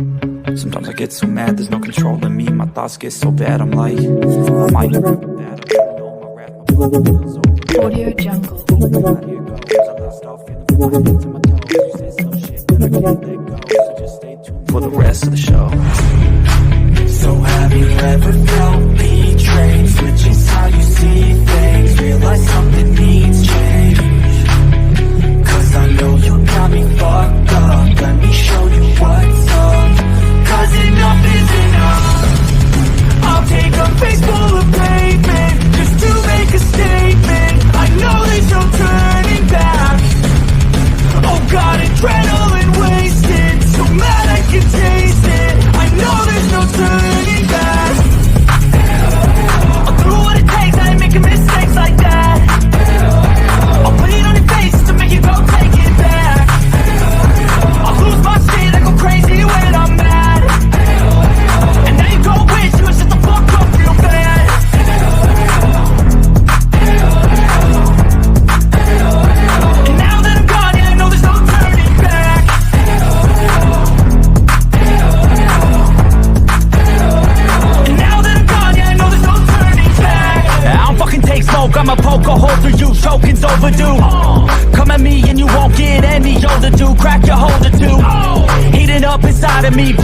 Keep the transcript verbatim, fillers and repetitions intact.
Sometimes I get so mad, there's no controlling me. My thoughts get so bad, I'm like, I might never be better. Audio Jungle. For the rest of the show. So have you ever felt betrayed? Switches how you see things. Realize something needs change. 'Cause I know you got me fucked up. Let me show you what's up. 'Cause enough is enough. I'll take a face full of pavement just to make a statement. I know there's no turning back. Oh God, adrenaline wasted. So mad I can taste it. I know there's no turning back. I'll do what it takes, I ain't making mistakes like that. I'll put it on your face to make you go take it back. I lose my shit, I go crazy when I'm mad. And now you go wish you would shut the fuck up real bad. And now that I'm gone, yeah, I know there's no turning back. And now that I'm gone, yeah, I know there's no turning back. I don't fucking take smoke, I'ma poke a hole through you, choking's overdue. Uh, come at me and you won't get any older, dude. Crack your holder too. Heating up inside of me.